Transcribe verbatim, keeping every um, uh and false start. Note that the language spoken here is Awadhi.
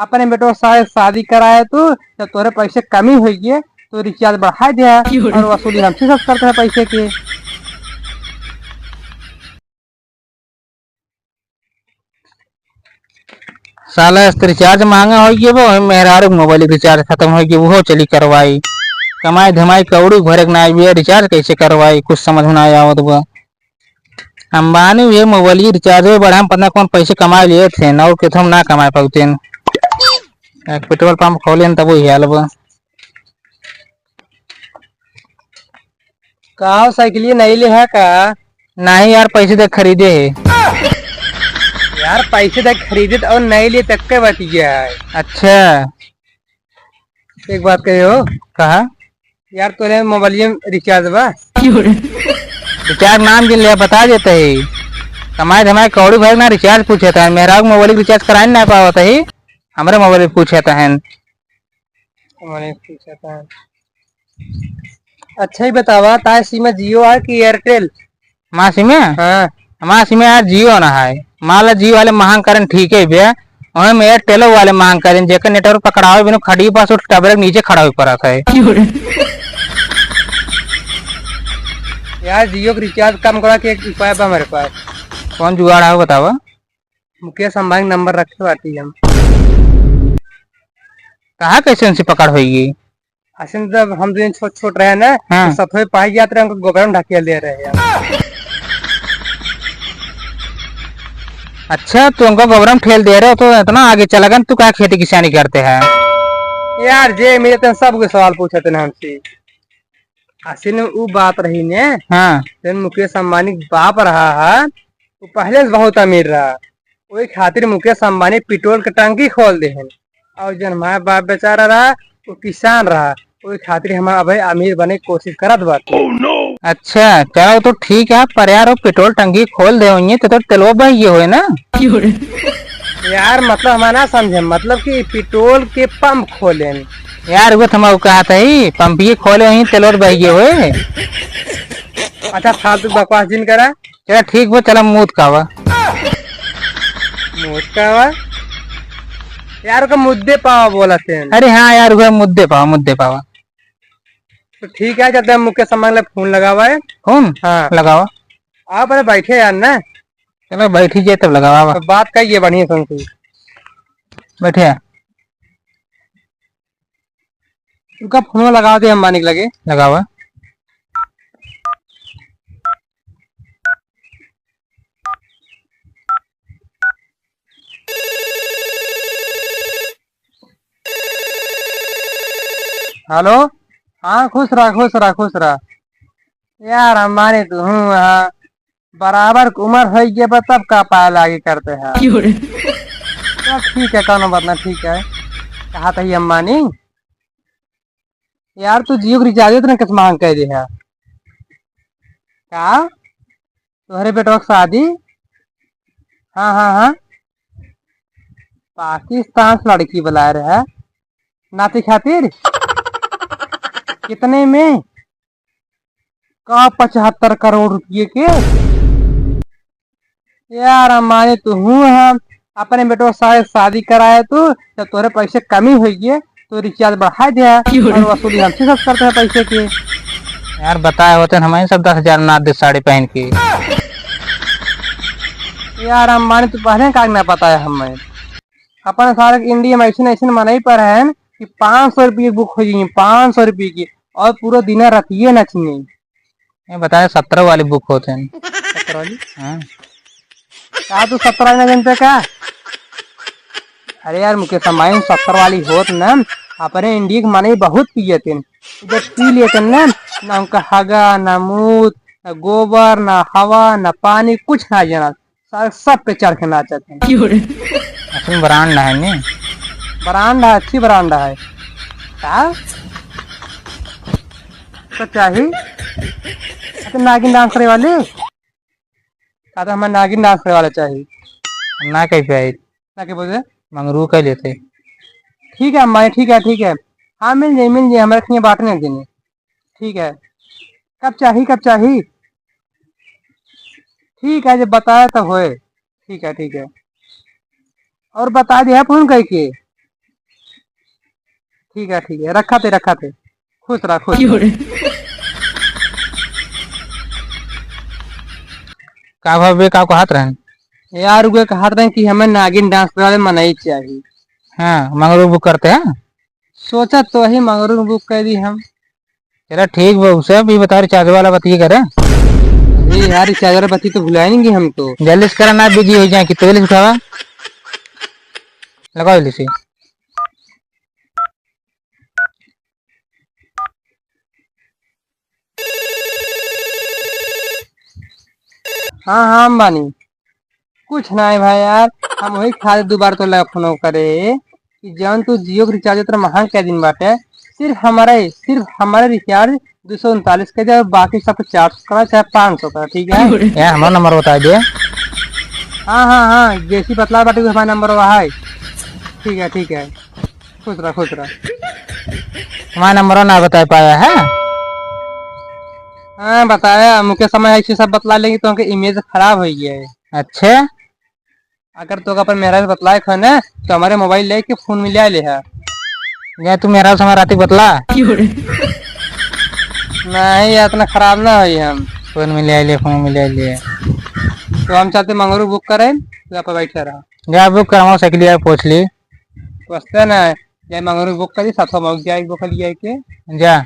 अपने बेटवा साथ शादी कराए तू, जब तोरे पैसे कमी होइगे तो रिचार्ज बढ़ाए दिया। क्यों रे? और वसूली हमसे सब करते हैं पैसे के। साला, इस रिचार्ज महंगा होइ गया बा, मेहरारू के मोबाइल रिचार्ज खतम होइ गया, वो चली करवाई। कमाई धमाई कौड़ी भरे के ना आइबे, रिचार्ज कैसे करवाई, कुछ समझ में ना आवत बा। अंबानी ये मोबाइल रिचार्ज में बढ़ा, पता कौन पैसे कमा लिए थे, और के तो हम ना कमा पाते। एक पेट्रोल पंप खोले तब वही हाल बा। का हो, साइकिलिया नहीं ले है का? नहीं यार, पैसे दे खरीदे है। यार, पैसे दे खरीदे तो और नहीं ले तक के बतिया है। अच्छा। एक बात कहे हो। कहा? यार, तोरे मोबाइल में रिचार्ज बा? रिचार्ज नाम जिन ले बता देते है। कमाए धमाए कौड़ी भर ना रिचार्ज पूछे था। मेरा मोबाइल रिचार्ज कराए ना पावत है। हमरे मोबाइल पूछे था। हमरे पूछे था। अच्छा ही बतावा, ताए सिम जियो आ कि एयरटेल? हमार सिम? हाँ। हमार सिम यार जियो ना है। मान ला जियो वाले महंग करें, ठीक है भैया, वहीं में एयरटेल वाले महंग करें, जेकर नेटवर्क पकड़ावे बिनु खड़ी पास उठ टबरे के नीचे खड़ा हो पड़त है। यार जियो के रिचार्ज कम करा के एक उपाय बा हमारे पास। कौन जुगाड़ है बतावा? मुकेश अंबानी नंबर रखे बाटी हम। कहा कैसे उनसे पकड़ होइगी? असन जब हम दोनों छोट छोट रहे ना, हाँ। तो सतवे पाई जात रहे, उनको गोबर में ढकेल दे रहे हैं। अच्छा, तू उनको गोबर में ठेल दे रहे हो तो इतना आगे चला गन, तू क्या खेती किसानी करते हैं? यार जे मिले तन सब के सवाल पूछते हैं हमसे। असल में उ बात रही ने, हाँ। जन मुकेश अंबानी के बाप रहा है, वो पहले से बहुत अमीर रहा, वही खातिर मुकेश अंबानी पेट्रोल के टंकी खोल दे हैं। और जन हमारा बाप बेचारा रहा, वो किसान रहा, वही खातिर हम अबे अमीर बने के कोशिश करत बाटे। अच्छा, चलो तो ठीक है, पर यार वो पेट्रोल टंकी खोल दे होइए तो, तो तेलवा बह गए होए ना। यार मतलब हमारा ना समझे, मतलब कि पेट्रोल के पंप खोले। यार वो तो हम कहा था ही, पंप ये खोले होइए, तेलवा बह गए होए। अच्छा फालतू बकवास जिन करा। चला ठीक बा, चला मूत का बा। मूत का बा? यार ओका मुद्दे पावा बोलत हैं। अरे हाँ यार, वह मुद्दे पावा, मुद्दे पावा। तो ठीक है, चलते हैं मुकेश अंबानी ला फोन लगावा है। फोन? हाँ। लगावा। आप अरे बैठे यार ना। चलो बैठी जे तब लगावा बा। तो बात कहिए बढ़िया सुन के। बैठे। उनका फोन लगावा दे अंबानी के लगे। लगावा। हेलो, हाँ, खुश रहा, खुश रहा, खुश रहा। यार, अंबानी तू हूँ, हाँ, बराबर के उम्र होइ गया बा, तब का पाए लागे करते हैं। क्यों रे? तो ठीक है, कौनो बात ना, ठीक है। कहा था ये अंबानी, यार, तू जियो के रिचार्ज इतना किस महंग कह दे है? का? तोहरे बेटवा के शादी? हाँ, हाँ, हाँ। पाकिस्तान से लड़की बुलाए रहे नाती खातिर। कितने में? का पचहत्तर करोड़ रुपये के? यार, हमारे तो हूँ हम, अपने बेटवा साथ शादी कराए तू, जब तोरे पैसे कमी होइए, तो रिचार्ज बढ़ाए दिया। क्यों रे? और वसूली हमसे सब करते हैं पैसे के। यार, बताए होते हैं, हमें सब दस हजार ना दे साड़ी पहन के। यार, अंबानी, तू पहले का ना बताया हमें? अपन सारे इंडिया में ऐसे, ऐसे मनई पर हैं कि पाँच सौ रुपये की बुक हो जाएगी, पाँच सौ रुपये की, और पूरा दिन रतिये नचनी। ये बताए, सत्रह वाली बुक होते हैं। सत्रह वाली? हाँ। का तू सत्रह ना जानते का? अरे यार, मुकेश अंबानी, सत्तर वाली होत न, अपने इंडिया के मनई बहुत पियते हैं। जब पी लेते न, ना उनका हगा, ना मूत, ना गोबर, ना हवा, ना पानी, कुछ ना जाना। सारे सब पे चढ़ के नाचत हैं। क्यों रे? असल ब्रांड है ने। ब्रांड है, अच्छी ब्रांड है। का? तो चाही? अच्छा, नागिन डांस करे वाली? का तो हमें नागिन डांस करे वाला चाही। ना कह पाए। ना के बोले? मंगरू कह लेते। ठीक है अम्मा, ठीक है, ठीक है। हाँ, मिल जाए, मिल जाए, हमारे खियाँ बांटने के लिए। ठीक है। कब चाही, कब चाही? ठीक है, जब बताया तब होए। ठीक है, ठीक है। और बता दिया फोन करके। ठीक है, ठीक है, रखा थे, रखा थे। खुश रहा, खुश रहा। का भाव बे, का कहत रहन? यार, उगे कहत रहन कि हमें नागिन dance वाले मनई चाहिए। हाँ, मंगरू book करते हैं। सोचा तो ही मंगरू book कर दी हम। चला ठीक बा, उसे भी बता, recharge वाला बतिये करे। अरे यार, recharge वाला बतिये तो भुलाएंगे हम तो। जल्दी से करा ना, busy हो जाए, कितने जल्दी से उठावा। लगाओ जल्दी से। हाँ, हाँ, अंबानी। कुछ नाहीं भाई यार, हम वही खाली दो बार तो लगा फोन करे कि जौन तू Jio के recharge इतना महंग कै दिन बाटे, सिर्फ हमारे, सिर्फ हमारे recharge दो सौ उनतालीस कै दे और बाकी सबके चार सौ करा, चाहे पाँच सौ करा, ठीक है? यार, हमारा number बता दे। हाँ, हाँ, हाँ, जैसी बतला बाटे, हमारा number वहाँ है। ठीक है, ठीक है। खुश रहा, खुश रहा। हमारा number ना बता पाया है? हाँ, बताया, मुके समय ऐसे सब बतला लेंगे तो उनके image खराब हो गया है। अच्छा? अगर तो अपन मेहरारू से बतलाए खो ना, तो हमारे mobile लेके फोन मिला ले है। या तू मेहरारू से हमारे राती बतला। नहीं, इतना खराब ना होई हम। फोन मिला ले, फोन मिला ले। तो हम चलते मंगरू book करें, तो आप बैठे रहो। जा book कर, हमारे साइकिल यार पूछ ली। पूछते ना, जा मंगरू book करी, साथ में जाए book कर लिया के। जा।